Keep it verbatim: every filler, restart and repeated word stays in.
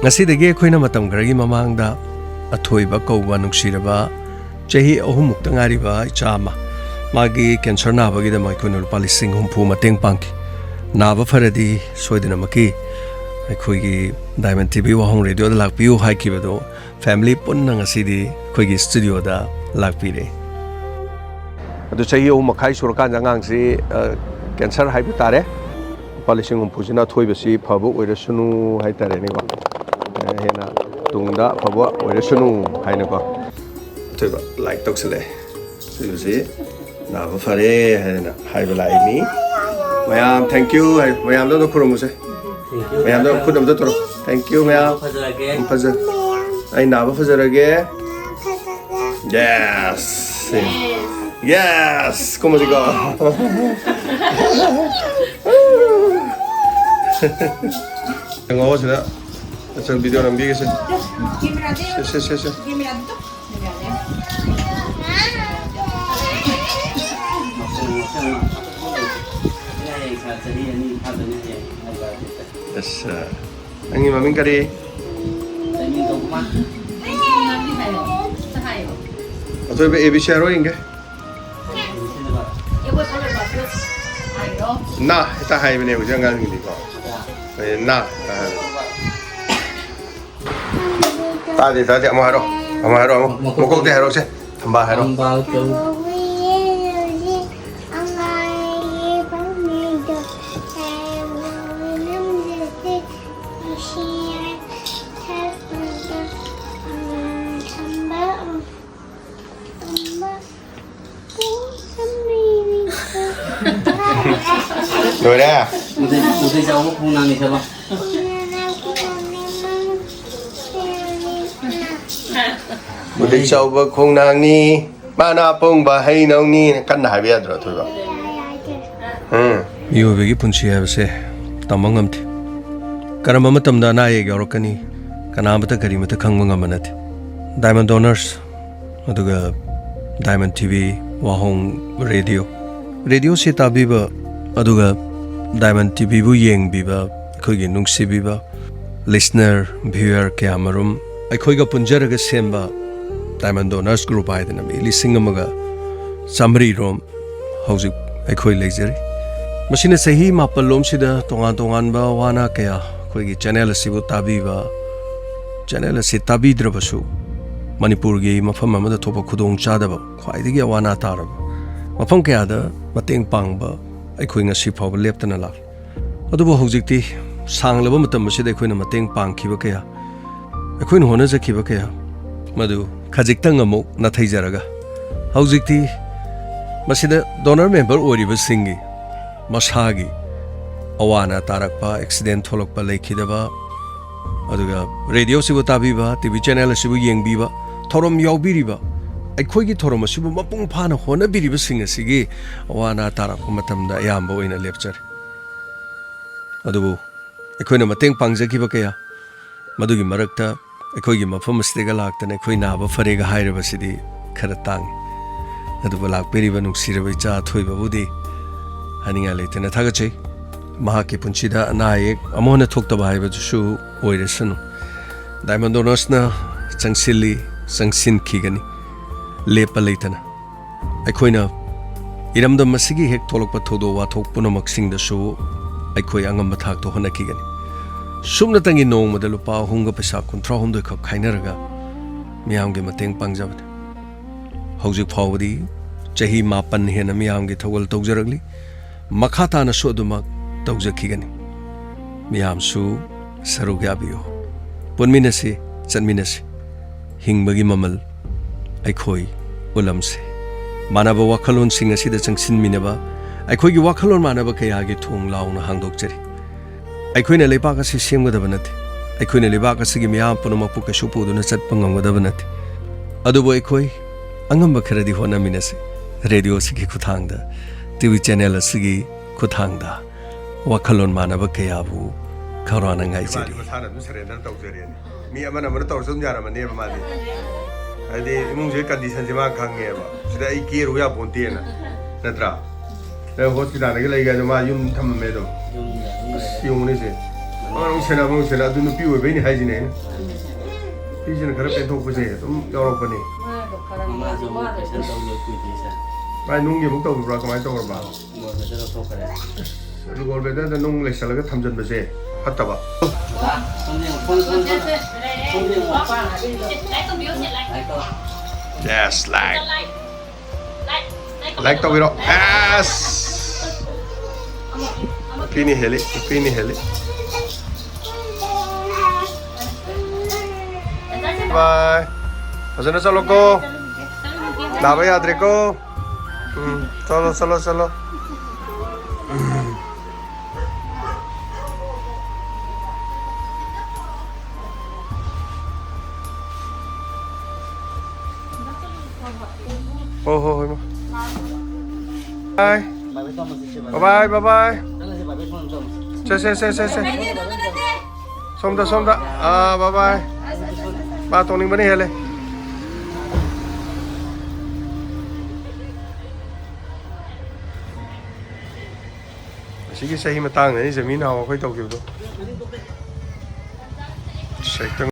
ꯉꯁꯤꯗꯒꯤ ꯑꯩꯈꯣꯏꯅ ꯃꯇꯝ ꯈꯔꯒꯤ ꯃꯃꯥꯡꯗ ꯑꯊꯣꯏꯕ ꯀꯧꯕ ꯅꯨꯡꯁꯤꯔꯕ ꯆꯍꯤ ꯑꯍꯨꯝꯃꯨꯛꯇ ꯉꯥꯏꯔꯤꯕ ꯏꯆꯥ ꯑꯃ, ꯃꯥꯒꯤ ꯀꯦꯟꯁꯔ ꯅꯥꯕꯒꯤꯗꯃꯛ ꯑꯩꯈꯣꯏꯅ ꯂꯨꯄꯥ ꯂꯤꯁꯤꯡ ꯍꯨꯝꯐꯨ ꯃꯇꯦꯡ ꯄꯥꯡꯈꯤ꯫ ꯅꯥꯕ ꯐꯔꯗꯤ ꯁꯣꯏꯗꯅꯃꯛꯀꯤ ꯑꯩꯈꯣꯏꯒꯤ ꯗꯥꯏꯃꯟ ꯇꯤ ꯚꯤ ꯋꯥꯍꯣꯡ ꯔꯦꯗꯤꯑꯣꯗ ꯂꯥꯛꯄꯤꯌꯨ ꯍꯥꯏꯈꯤꯕꯗꯨ, ꯐꯦꯃꯤꯂꯤ ꯄꯨꯟꯅ ꯉꯁꯤꯗꯤ ꯑꯩꯈꯣꯏꯒꯤ ꯁ꯭ꯇꯨꯗꯤꯑꯣꯗ ꯂꯥꯛꯄꯤꯔꯦ꯫ ꯑꯗꯨ ꯆꯍꯤ ꯑꯍꯨꯝ ꯃꯈꯥꯏ ꯁꯨꯔꯀꯥꯟꯗ ꯑꯉꯥꯡꯁꯤ, ꯑ, ꯀꯦꯟꯁꯔ ꯍꯥꯏꯕ ꯇꯥꯔꯦ꯫ ꯂꯨꯄꯥ ꯂꯤꯁꯤꯡ ꯍꯨꯝꯐꯨꯁꯤꯅ ꯑꯊꯣꯏꯕꯁꯤ ꯐꯕ ꯑꯣꯏꯔꯁꯅꯨ ꯍꯥꯏꯇꯥꯔꯦꯅꯦꯀꯣ꯫ ꯑ, ꯍꯦꯟꯅ ꯇꯨꯡꯗ ꯑꯐꯕ ꯑꯣꯏꯔꯁꯅꯨ ꯍꯥꯏꯅꯀꯣ꯫ ꯑꯊꯣꯏꯕ ꯂꯥꯏꯛ ꯇꯧꯁꯜꯂꯛꯑꯦ꯫ ꯑꯊꯣꯏꯕꯁꯤ ꯅꯥꯕ ꯐꯔꯦ ꯍꯥꯏꯗꯅ ꯍꯥꯏꯕ ꯂꯥꯛꯏꯅꯤ꯫ ꯃꯌꯥꯝ thank you ꯍꯥꯏ꯫ ꯃꯌꯥꯝꯗꯣ ꯑꯝꯇ ꯈꯨꯔꯨꯝꯃꯨꯁꯦ꯫ ꯃꯌꯥꯝꯗꯣ ꯈꯨꯠ ꯑꯝꯇ ꯇꯧꯔꯣ꯫ Thank you ꯃꯌꯥꯝ꯫ ꯐꯖꯔꯒꯦ꯫ ꯌꯥꯝ ꯐꯖ-, ꯑꯩ ꯅꯥꯕ ꯐꯖꯔꯒꯦ꯫ Yes꯫ Yes꯫ ꯀꯨꯝꯃꯁꯤꯀꯣ꯫ ꯌꯦꯡꯉꯣ ꯁꯤꯗ꯫ ꯑꯁ, ꯚꯤꯗꯤꯑꯣ ꯅꯝꯕꯤꯒꯦꯁꯦ꯫ ꯁꯦ, ꯁꯦ, ꯁꯦ, ꯁꯦ꯫ ꯑꯁ, ꯅꯪꯒꯤ ꯃꯃꯤꯡ ꯀꯔꯤ? ꯑꯊꯣꯏꯕ, A B C ꯍꯥꯏꯔꯣ ꯌꯦꯡꯒꯦ꯫ ꯅ ꯍꯦꯛꯇ ꯍꯥꯏꯕꯅꯦ ꯍꯧꯖꯤꯛ ꯑꯉꯥꯡꯁꯤꯡꯗꯤꯀꯣ꯫ ꯑꯦ, ꯅ ꯍꯦꯛꯇ ꯍꯥꯏꯕ꯫ ꯇꯥꯗꯦ, ꯇꯥꯗꯦ꯫ ꯑꯃꯨꯛ ꯍꯥꯏꯔꯣ꯫ ꯑꯃꯨꯛ ꯍꯥꯏꯔꯣ, ꯑꯃꯨꯛ꯫ ꯃꯀꯣꯛꯇꯩ꯫ ꯃꯀꯣꯛꯇꯩ ꯍꯥꯏꯔꯣꯁꯦ꯫ ꯊꯝꯕꯥꯜ ꯍꯥꯏꯔꯣ꯫ ꯊꯝꯕꯥꯜ ꯆꯔꯨ꯫ ꯂꯣꯏꯔꯦ꯫ ꯎꯗꯩ, ꯎꯗꯩ ꯆꯥꯎꯕ ꯈꯣꯡꯅꯥꯡꯅꯤ ꯆꯠꯂꯣ꯫ ꯎꯗꯩ ꯆꯥꯎꯕ ꯈꯣꯡꯅꯥꯡꯅꯤ, ꯃꯥꯅ ꯑꯄꯣꯡꯕ ꯍꯩꯅꯧꯅꯤ꯫ ꯀꯟꯅ ꯍꯥꯏꯕ ꯌꯥꯗ꯭ꯔꯣ, ꯑꯊꯣꯏꯕ? ꯎꯝ꯫ ꯃꯤꯑꯣꯏꯕꯒꯤ ꯄꯨꯟꯁꯤ ꯍꯥꯏꯕꯁꯦ ꯇꯝꯕ ꯉꯝꯗꯦ꯫ ꯀꯔꯝꯕ ꯃꯇꯝꯗ ꯑꯅꯥ ꯑꯌꯦꯛ ꯌꯥꯎꯔꯛꯀꯅꯤ, ꯀꯅꯥꯃꯠꯇ ꯀꯔꯤꯃꯠꯇ ꯈꯪꯕ ꯉꯝꯕ ꯅꯠꯇꯦ꯫ ꯗꯥꯏꯃꯟ ꯗꯣꯅꯔꯁ ꯑꯗꯨꯒ ꯗꯥꯏꯃꯟ ꯇꯤ ꯚꯤ ꯋꯥꯍꯣꯡ ꯔꯦꯗꯤꯑꯣ, ꯔꯦꯗꯤꯑꯣꯁꯤ ꯇꯥꯕꯤꯕ ꯑꯗꯨꯒ ꯗꯥꯏꯃꯟ ꯇꯤ ꯚꯤꯕꯨ ꯌꯦꯡꯕꯤꯕ ꯑꯩꯈꯣꯏꯒꯤ ꯅꯨꯡꯁꯤꯕꯤꯕ listener, viewer ꯀꯌꯥ ꯃꯔꯨꯝ, ꯑꯩꯈꯣꯏꯒ ꯄꯨꯟꯖꯔꯒ ꯁꯦꯝꯕ Diamond Donors Group ꯍꯥꯏꯗꯅ ꯃꯤ ꯂꯤꯁꯤꯡ ꯑꯃꯒ ꯆꯥꯃꯔꯤ ꯔꯣꯝ ꯍꯧꯖꯤꯛ ꯑꯩꯈꯣꯏ ꯂꯩꯖꯔꯤ꯫ ꯃꯁꯤꯅ ꯆꯍꯤ ꯃꯥꯄꯜ ꯂꯣꯝꯁꯤꯗ ꯇꯣꯉꯥꯟ ꯇꯣꯉꯥꯟꯕ ꯋꯥꯅ ꯀꯌꯥ ꯑꯩꯈꯣꯏꯒꯤ channel ꯑꯁꯤꯕꯨ ꯇꯥꯕꯤꯕ, channel ꯑꯁꯤ ꯇꯥꯕꯤꯗ꯭ꯔꯕꯁꯨ ꯃꯅꯤꯄꯨꯔꯒꯤ ꯃꯐꯝ ꯑꯃꯗ ꯊꯣꯛꯄ ꯈꯨꯗꯣꯡ ꯆꯥꯗꯕ, ꯈ꯭ꯋꯥꯏꯗꯒꯤ ꯑꯋꯥ ꯑꯅꯥ ꯇꯥꯔꯕ ꯃꯐꯝ ꯀꯌꯥꯗ ꯃꯇꯦꯡ ꯄꯥꯡꯕ ꯑꯩꯈꯣꯏ ꯉꯁꯤ ꯐꯥꯎꯕ ꯂꯦꯞꯇꯅ ꯂꯥꯛꯂꯤ꯫ ꯑꯗꯨꯕꯨ ꯍꯧꯖꯤꯛꯇꯤ ꯁꯥꯡꯂꯕ ꯃꯇꯝ ꯑꯁꯤꯗ ꯑꯩꯈꯣꯏꯅ ꯃꯇꯦꯡ ꯄꯥꯡꯈꯤꯕ ꯀꯌꯥ, ꯑꯩꯈꯣꯏꯅ ꯍꯣꯠꯅꯖꯈꯤꯕ ꯀꯌꯥ, ꯃꯗꯨ ꯈꯖꯤꯛꯇꯪ ꯑꯃꯨꯛ ꯅꯥꯊꯩꯖꯔꯒ, ꯍꯧꯖꯤꯛꯇꯤ ꯃꯁꯤꯗ donor member ꯑꯣꯏꯔꯤꯕꯁꯤꯡꯒꯤ ꯃꯁꯥꯒꯤ ꯑꯋꯥ ꯑꯅꯥ ꯇꯥꯔꯛꯄ, accident ꯊꯣꯛꯂꯛꯄ, ꯂꯩꯈꯤꯗꯕ, ꯑꯗꯨꯒ radio ꯁꯤꯕꯨ ꯇꯥꯕꯤꯕ, TV channel ꯑꯁꯤꯕꯨ ꯌꯦꯡꯕꯤꯕ, ꯊꯧꯔꯝ ꯌꯥꯎꯕꯤꯔꯤꯕ, ꯑꯩꯈꯣꯏꯒꯤ ꯊꯧꯔꯝ ꯑꯁꯤꯕꯨ ꯃꯄꯨꯡ ꯐꯥꯅ ꯍꯣꯠꯅꯕꯤꯔꯤꯕꯁꯤꯡ ꯑꯁꯤꯒꯤ ꯑꯋꯥ ꯑꯅꯥ ꯇꯥꯔꯛꯄ ꯃꯇꯝꯗ ꯑꯌꯥꯝꯕ ꯑꯣꯏꯅ ꯂꯦꯞꯆꯔꯤ꯫ ꯑꯗꯨꯕꯨ ꯑꯩꯈꯣꯏꯅ ꯃꯇꯦꯡ ꯄꯥꯡꯖꯈꯤꯕ ꯀꯌꯥ, ꯃꯗꯨꯒꯤ ꯃꯔꯛꯇ ꯑꯩꯈꯣꯏꯒꯤ ꯃꯐꯝ ꯑꯁꯤꯗꯒ ꯂꯥꯛꯇꯅ ꯑꯩꯈꯣꯏ ꯅꯥꯕ ꯐꯔꯦꯒ ꯍꯥꯏꯔꯕꯁꯤꯗꯤ ꯈꯔ ꯇꯥꯡꯏ꯫ ꯑꯗꯨꯕꯨ ꯂꯥꯛꯄꯤꯔꯤꯕ ꯅꯨꯡꯁꯤꯔꯕ ꯏꯆꯥ ꯑꯊꯣꯏꯕꯕꯨꯗꯤ ꯍꯥꯏꯅꯤꯡꯉꯥꯏ ꯂꯩꯇꯅ ꯊꯥꯒꯠꯆꯩ꯫ ꯃꯍꯥꯛꯀꯤ ꯄꯨꯟꯁꯤꯗ ꯑꯅꯥ ꯑꯌꯦꯛ ꯑꯃꯨꯛ ꯍꯟꯅ ꯊꯣꯛꯇꯕ ꯍꯥꯏꯕꯗꯨꯁꯨ ꯑꯣꯏꯔꯁꯅꯨ꯫ Diamond Donors ꯅ ꯆꯪꯁꯤꯜꯂꯤ, ꯆꯪꯁꯤꯟꯈꯤꯒꯅꯤ, ꯂꯦꯞꯄ ꯂꯩꯇꯅ꯫ ꯑꯩꯈꯣꯏꯅ ꯏꯔꯝꯗꯝ ꯑꯁꯤꯒꯤ ꯍꯦꯛ ꯊꯣꯛꯂꯛꯄ ꯊꯧꯗꯣꯛ ꯋꯥꯊꯣꯛ ꯄꯨꯝꯅꯃꯛꯁꯤꯡꯗꯁꯨ ꯑꯩꯈꯣꯏ ꯑꯉꯝꯕ ꯊꯥꯛꯇ ꯍꯣꯠꯅꯈꯤꯒꯅꯤ꯫ ꯁꯨꯞꯅꯇꯪꯒꯤ ꯅꯣꯡꯃꯗ ꯂꯨꯄꯥ ꯑꯍꯨꯝꯒ ꯄꯩꯁꯥ ꯀꯨꯟꯊ꯭ꯔꯥ ꯍꯨꯝꯗꯣꯏ ꯈꯛ ꯈꯥꯏꯅꯔꯒ ꯃꯤꯌꯥꯝꯒꯤ ꯃꯇꯦꯡ ꯄꯥꯡꯖꯕꯅꯤ꯫ ꯍꯧꯖꯤꯛ ꯐꯥꯎꯕꯗꯤ ꯆꯍꯤ ꯃꯥꯄꯟ ꯍꯦꯟꯅ ꯃꯤꯌꯥꯝꯒꯤ ꯊꯧꯒꯜ ꯇꯧꯖꯔꯛꯂꯤ꯫ ꯃꯈꯥ ꯇꯥꯅꯁꯨ ꯑꯗꯨꯃꯛ ꯇꯧꯖꯈꯤꯒꯅꯤ꯫ ꯃꯤꯌꯥꯝꯁꯨ ꯁꯔꯨꯛ ꯌꯥꯕꯤꯌꯨ꯫ ꯄꯨꯟꯃꯤꯟꯅꯁꯤ, ꯆꯠꯃꯤꯟꯅꯁꯤ꯫ ꯍꯤꯡꯕꯒꯤ ꯃꯃꯜ ꯑꯩꯈꯣꯏ ꯎꯠꯂꯝꯁꯤ꯫ ꯃꯥꯟꯅꯕ ꯋꯥꯈꯜꯂꯣꯟꯁꯤꯡ ꯑꯁꯤꯗ ꯆꯪꯁꯤꯟꯃꯤꯟꯅꯕ, ꯑꯩꯈꯣꯏꯒꯤ ꯋꯥꯈꯜꯂꯣꯟ ꯃꯥꯟꯅꯕ ꯀꯌꯥꯒꯤ ꯊꯣꯡ ꯂꯥꯎꯅ ꯍꯥꯡꯗꯣꯛꯆꯔꯤ꯫ ꯑꯩꯈꯣꯏꯅ ꯂꯩꯕꯥꯛ ꯑꯁꯤ ꯁꯦꯝꯒꯗꯕ ꯅꯠꯇꯦ꯫ ꯑꯩꯈꯣꯏꯅ ꯂꯩꯕꯥꯛ ꯑꯁꯤꯒꯤ ꯃꯤꯌꯥꯝ ꯄꯨꯝꯅꯃꯛꯄꯨ ꯀꯩꯁꯨ ꯄꯨꯗꯨꯅ ꯆꯠꯄ ꯉꯝꯒꯗꯕ ꯅꯠꯇꯦ꯫ ꯑꯗꯨꯕꯨ ꯑꯩꯈꯣꯏ ꯑꯉꯝꯕ ꯈꯔꯗꯤ ꯍꯣꯠꯅꯃꯤꯟꯅꯁꯤ꯫ Radio ꯑꯁꯤꯒꯤ ꯈꯨꯠꯊꯥꯡꯗ, TV channel ꯑꯁꯤꯒꯤ ꯈꯨꯠꯊꯥꯡꯗ ꯋꯥꯈꯜꯂꯣꯟ ꯃꯥꯟꯅꯕ ꯀꯌꯥꯕꯨ ꯈꯧꯔꯥꯡꯅ ꯉꯥꯏꯖꯔꯤ꯫ ꯃꯥꯗꯤ ꯃꯁꯥꯅ ꯑꯗꯨꯝ surrender ꯇꯧꯖꯔꯦꯅꯦ꯫ ꯃꯤ ꯑꯃꯅ ꯑꯃꯅ ꯇꯧꯔꯁꯨ ꯑꯗꯨꯝ ꯌꯥꯔꯝꯃꯅꯦꯕ ꯃꯥꯗꯤ꯫ ꯍꯥꯏꯗꯤ ꯏꯃꯨꯡꯁꯤꯒꯤ condition ꯁꯦ ꯃꯥ ꯈꯪꯉꯦꯕ꯫ ꯁꯤꯗ ꯑꯩ ꯀꯦꯔꯨ ꯌꯥꯄꯣꯟꯇꯦꯅ꯫ ꯅꯠꯇ꯭ꯔꯥ? ꯅꯪ hospital ꯗꯒ ꯂꯩꯒ ꯑꯗꯨꯝ ꯃꯥ ꯌꯨꯝ ꯊꯝꯃꯝꯃꯦ ꯑꯗꯨꯝ꯫ ꯑꯁ, ꯌꯦꯡꯉꯨꯅꯦ ꯁꯦ꯫ ꯃꯥ ꯅꯨꯡꯁꯤꯅꯕ ꯅꯨꯡꯁꯤꯅ ꯑꯗꯨ ꯅꯨꯄꯤ ꯑꯣꯏꯕꯩꯅꯤ ꯍꯥꯏꯁꯤꯅꯦ ꯑꯩꯅ꯫ ꯅꯨꯄꯤꯁꯤꯅ ꯈꯔ ꯄꯦꯟꯊꯣꯛꯄꯁꯦ ꯑꯗꯨꯝ ꯌꯥꯎꯔꯛꯄꯅꯤ꯫ ꯃꯃꯥꯁꯨ ꯑꯃꯨꯛ ꯑꯣꯄꯔꯦꯁꯟ ꯇꯧ ꯂꯣꯏ ꯀꯨꯏꯗ꯭ꯔꯤ ꯁꯥꯔ꯫ ꯚꯥꯏ, ꯅꯨꯡꯒꯤ ꯑꯃꯨꯛ ꯇꯧꯔꯕ꯭ꯔꯥ? ꯀꯃꯥꯏꯅ ꯇꯧꯔꯕ? ꯒꯣꯜ ꯕ꯭ꯂꯦꯗꯔ ꯂꯧꯊꯣꯛꯈ꯭ꯔꯦ꯫ ꯑꯁ, ꯑꯗꯨ ꯒꯣꯜ ꯕ꯭ꯂꯦꯗꯔꯗ ꯅꯨꯡ ꯂꯩꯁꯜꯂꯒ ꯊꯝꯖꯟꯕꯁꯦ ꯐꯠꯇꯕ꯫ ꯁꯣꯝꯗ ꯌꯦꯡꯉꯣ, ꯁꯣꯝꯗ, ꯁꯣꯝꯗ, ꯁꯣꯝꯗ ꯌꯦꯡꯉꯣ꯫ ꯂꯥꯏꯛ ꯇꯧ꯫ Yes, like. ꯂꯥꯏꯛ ꯇꯧꯕꯤꯔꯣ꯫ ꯑꯦꯁ! ꯅꯨꯄꯤꯅ ꯍꯦꯜꯂꯤ, ꯅꯨꯄꯤꯅ ꯍꯦꯜꯂꯤ꯫ ꯕꯥꯏ꯫ ꯐꯖꯅ ꯆꯠꯂꯣꯀꯣ꯫ ꯅꯥꯕ ꯌꯥꯗ꯭ꯔꯦꯀꯣ꯫ ꯎꯝ, ꯆꯠꯂꯣ, ꯆꯠꯂꯣ, ꯆꯠꯂꯣ꯫ ꯍꯣ, ꯍꯣ, ꯍꯣꯏ, ꯃꯥ꯫ ꯕꯥꯏ꯫ ꯕꯥꯏ, ꯕꯥꯏ, ꯕꯥꯏ, ꯕꯥꯏ꯫ ꯆꯠꯁꯦ, ꯆꯠꯁꯦ, ꯆꯠꯁꯦ꯫ ꯁꯣꯝꯗ, ꯁꯣꯝꯗ꯫ ꯑꯥ, ꯕꯥꯏ, ꯕꯥꯏ꯫ ꯃꯥ ꯇꯣꯡꯅꯤꯡꯕꯅ ꯍꯦꯜꯂꯦ꯫ ꯑꯁꯤꯒꯤ ꯆꯍꯤ ꯃꯇꯥꯡꯗꯅꯤ ꯖꯃꯤ ꯅꯍꯥꯟ ꯑꯩꯈꯣꯏ ꯇꯧꯈꯤꯕꯗꯣ꯫ ꯑꯁ, ꯍꯦꯛꯇ